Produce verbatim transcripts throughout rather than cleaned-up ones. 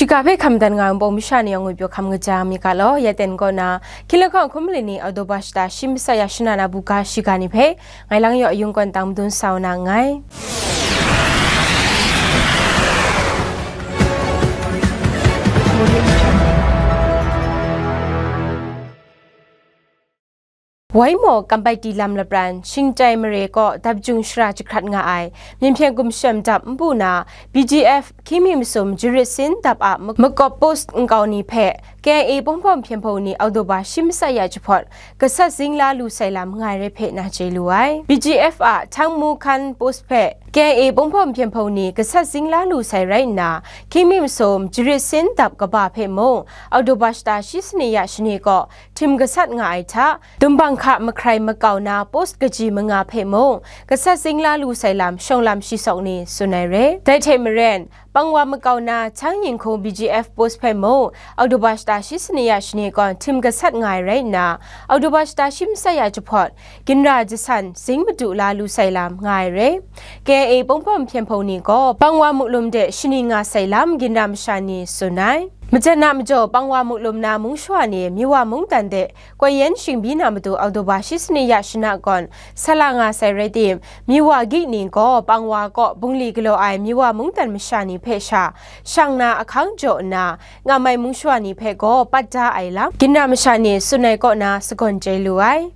Shiga hpe hkam dan nga ai Wunpawng masha ni yawng ngwi pyaw hkam kaja mi ga law, ya ten kaw na, hkying lahkawng hkum mali ni Oktoba shata shi matsat ya shana na buga shiga ni hpe, ngai lang yaw ayung kawn tang madun sa wa na nngai. Waimaw Kampaiti lam lapran, shingtai mare kaw dap jung shara jahkrat nga ai, Myen hpyen gumshem dap npu na, B G F, hkying mi masum jarit sin dap a ma-, makawp post nkau ni hpe, K I A Pongpawm Hpyen Hpung ni Oktoba shi matsat ya jahpawt, gasat zingla lu sai lam nga ai rai hpe na chye lu ai. B G F a Htang Mu Khan post hpe, K I A Pongpawm Hpyen Hpung ni gasat zingla lu sai rai nna, hkying mi masum jarit sin dap kaba hpe mung, Oktoba shata shi sani ya shani kaw, htim gasat nga ai hta, dumbang hka mahkrai makau na post kaji manga hpe mung, gasat zingla lu sai lam shawng lam shi sawk ni tsun ai re. Dai hte maren, pangwa makau na Htang Yinghkung B G F post hpe mung, Oktoba shata shi sani ya shani kaw htim gasat nga ai rai nna, Oktoba shata shi matsat ya jahpawt, ginra jasan zing madu la lu sai lam nga ai re. K I A Pongpawm Hpyen Hpung ni gaw, pangwa muklum de shani nga sai lam ginra masha ni tsun ai. Majan a majaw pangwa muklum na mungshawa ni Miwa mungdan de koi yan shingbi na matu Oktoba shi sani ya shana kawn sa la nga sai rai tim, Miwa gyi ni gaw pangwa kaw bungli galaw ai Miwa mungdan masha ni hpe sha shang na ahkang jaw nna, ngam ai mungshawa ni hpe gaw pat da ai lam, ginra masha ni tsun ai kaw na sagawn chye lu ai.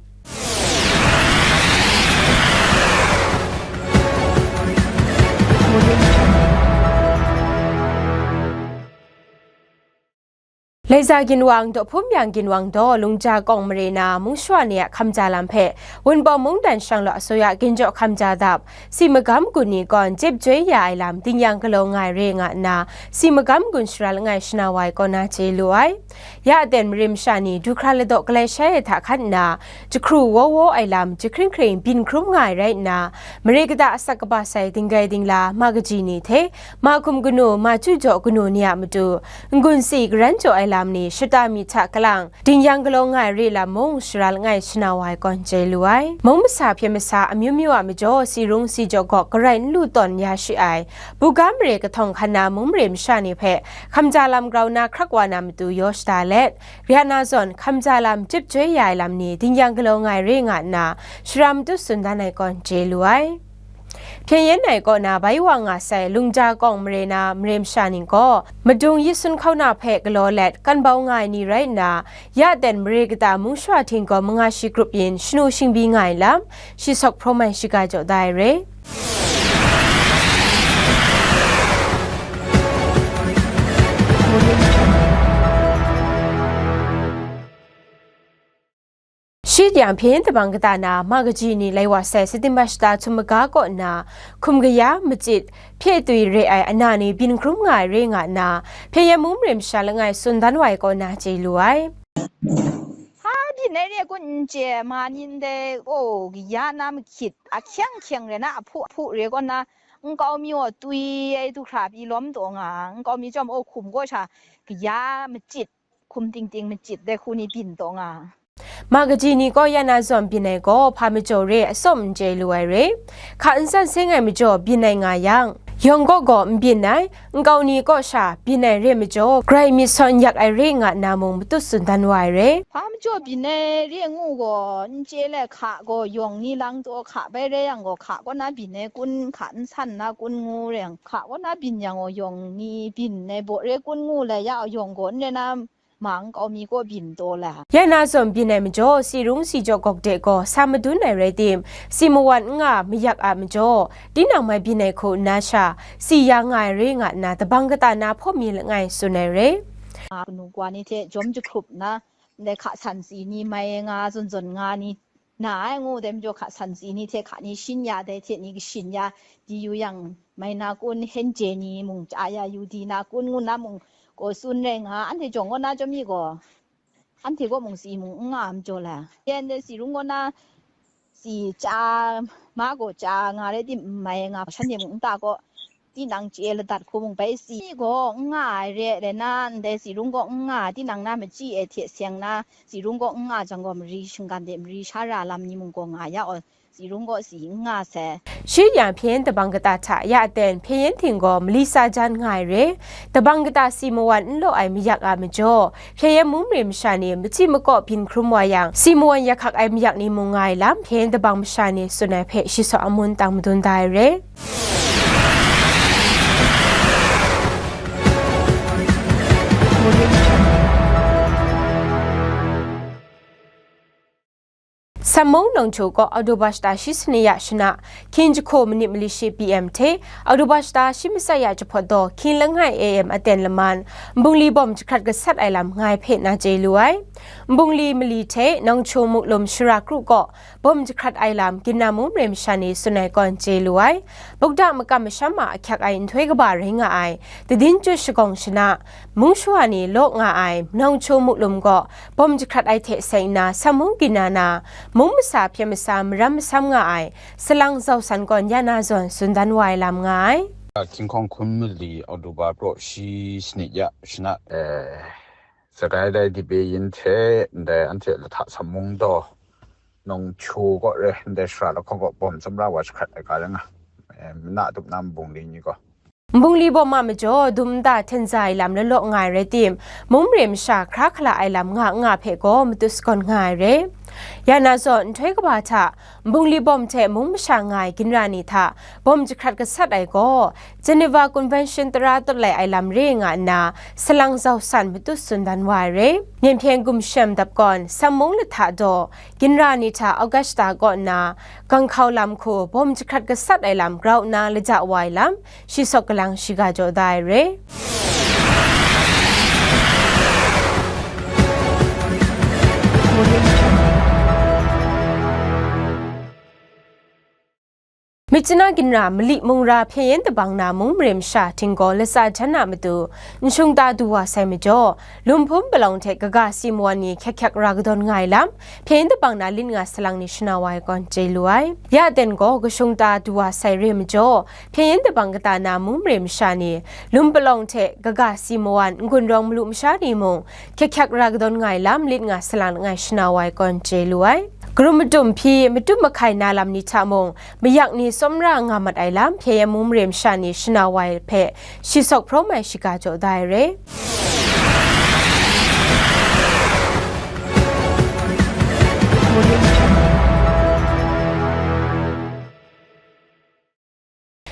Laiza ginwang, Dawhpum yang ginwang daw, Lungja kawng mare na mungshawa ni a hkamja lam hpe, Wunpawng mungdan shanglawt asuya ginjaw hkamja dap, si magam gun ni gawn jep joi ya ai lam dingyang galaw nga ai re nga nna, si magam gun sara langai shana wa ai kaw na chye lu ai. Ya aten mare masha ni du hkra ladaw galai shai ai hta hkan nna, jahkru waw waw ai lam jahkring hkring byin hkrum nga ai rai nna, mare kata asak kaba sai dinggai dingla ma kaji ni hte, ma hkum kanu, ma chyu jaw kanu ni a matu, n-gun si garan jaw ai lam ni shata mi hta kalang, dingyang galaw nga ai re lam mung sara langai shana wa ai kawn chye lu ai. Mung masa hpyen masa amyu myu a majaw, si rung si jaw gawk garai n lu tawn ya shi ai, buga mare kahtawng hkan na mung mare masha ni hpe, hkamja lam grau na hkrak wa na matu yaw shada let, Rya na zawn, hkamja lam jep joi ya ai lam ni dingyang galaw nga ai re nga nna, shara matut tsun dan ai kawn chye lu ai. Hpyen yen ai kaw na bai wa nga sai Lungja kawng mare na mare masha ni gaw, madung yi sun hkau na hpe galaw let kan bau nga ai ni rai nna, ya ten mare kata mungshawa htinggaw manga shi grup yin shanu shingbi nga ai lam, shi sawk hprawm ai shiga jaw da ai re. Shi yang hpyen tabang kata na, ma kaji ni lai wa sai September shata htum maga kaw nna, hkum kaya, machyit, hpye twi re ai ana ni byin hkrum nga ai re nga nna, hpyen yen mung mare masha langai tsun dan wa ai kaw na chye lu ai. Hpa byin ai re kun n chye, ma ni ndai, o, kaya na mahkyit, ahkyeng hkyeng re na, ahpu ahpu re kaw na, nkau mi gaw twi ai du hkra pyi lawm taw nga, nkau mi chyawm, o, hkum kaw sha kaya machyit, hkum ting ting machyit dai hku ni byin taw nga. Ma kaji ni gaw ya na zawn byin ai gaw hpa majaw re atsawm n chye lu ai re. Hka n san seng ai majaw byin ai nga yang, yawng kaw gaw n byin ai, nkau ni kaw sha byin ai re majaw, grai myit sawn yak ai re nga nna mung matut tsun dan wa ai re. Hpa majaw byin ai re ngu gaw, n chye let hka gaw yawng ni lang taw hka bai rai yang gaw, hka kaw na byin ai kun, hka n san na kun ngu rai yang, hka kaw na byin yang gaw, yawng ni byin ai baw re kun ngu lai ya, yawng gaw n rai na, ma nkau mi kaw byin taw la. Ya na zawn byin ai majaw, si rung si jaw gawk de gaw sa madun ai rai tim, si mawan n nga mayak a majaw, tinang mai byin ai hku nna sha, si ya nga ai re nga nna, tabang kata na hpaw mi langai tsun ai re. Kanu kawa ni hte jawm jahkrup nna, ndai hka san si ni mai nga, zawn zawn nga ni, na ai ngu dai majaw, hka san si ni hte hka ni shin ya, dai hte ni kashin ya, di yu yang, mai na kun, henje ni mung chya ya yu di na kun, ngu na mung gaw tsun rai nga, anhte jawng kaw na chyawm mi gaw, anhte kaw mung si mung n nga ai majaw la. Yen dai si rung kaw na, si chya, ma gaw chya nga rai tim n mai nga, shanhte mung nta kaw, tinang chye ladat hku mung bai si gaw n nga ai re, rai na, ndai si rung kaw n nga, tinang na machyi ai hte seng na, si rung kaw n nga jang gaw, mari shinggan de mari sha ra lam ni mung gaw nga ya aw, Tsi rung gaw tsi n nga sai. Shi yang hpyen dabang kata hta ya aten hpyen ting gaw mali sa jan nga ai re. Dabang kata si mawan n law ai mayak a majaw, hpyen mum re masha ni machyi makaw byin hkrum wa yang, si mawan ya hkak ai mayak ni mung nga ai lam hpyen dabang masha ni tsun ai hpe shi saw amun tang madun da ai re. Sammung Nongchu kaw October shata shi sani ya shana, hkying jahku manit mali shi P M hte October shata shi matsa ya jahpawt daw hkying langai A M aten laman, nbungli bawm jahkrat gasat ai lam nga ai hpe na chye lu ai. Nbungli mali hte Nongchu muklum shara kru kaw bawm jahkrat ai lam Ginra mum re masha ni tsun ai kawn chye lu ai. Bukda makam masham a ahkyak ai nhtoi kaba rai nga ai, tadin chyu shagawng shana, mung shawa ni law nga ai Nongchu muklum gaw bawm jahkrat ai hte seng nna, Sammung Ginra na, mung masa hpyen masa maram masam nga ai, salang zau san kawn ya na zawn tsun dan wa ai lam nga ai. Hkying hkawng hkun mali October praw shi sanit ya shana, eh, Sakai dai Dibe yin hte ndai anhte lahta Sammung daw, Nongchu kaw re, ndai shara lahkawng kaw bawm tsawmra wa jahkrat ai ga rai nga, eh, mana tup na nbungli ni gaw. Nbungli bawm a majaw, dum nta hten za ai lam lalaw nga ai rai tim, mum re masha hkra hkala ai lam nga n nga hpe gaw matut sagawn nga ai re. Ya na zawn, nhtoi kaba hta, nbungli bawm hte mung masha nga ai Ginra ni hta bawm jahkrat gasat ai gaw, Geneva Convention tara tawt lai ai lam re nga nna, salang zau san matut tsun dan wa ai re. Myen hpyen gumshem dap kawn, Sammung lahta daw, Ginra ni hta August shata kaw nna, Ganghkau lam hku bawm jahkrat gasat ai lam grau nna laja wa ai lam, shi sawk galang shiga jaw da ai re. Myitkyina Ginra mali mung ra hpyen yen dabang na mung mare masha htinggaw latsa jan a matu n shung ta du wa sai majaw, Lum hpum palawng hte kaga si mawan ni hkyak hkyak ra kadawn nga ai lam, hpyen yen dabang na lit nga salang ni shana wa ai kawn chye lu ai. Ya aten gaw kashung ta du wa sai re majaw, hpyen yen dabang kata na mung mare masha ni, lum palawng hte kaga si mawan n-gun rawng malu masha ni mung, hkyak hkyak ra kadawn nga ai lam lit nga salang langai shana wa ai kawn chye lu ai. Karum madum hpyi, madum mahkai na lam ni hta mung, mayak ni tsawmra nga mat ai lam, hpyen yen mung mare masha ni shana wa ai hpe, shi sawk hprawm ai shiga jaw da ai re.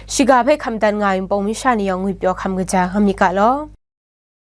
Shiga hpe hkam dan nga ai Npawng masha ni yawng ngwipyaw hkam kaja nga myit ga law.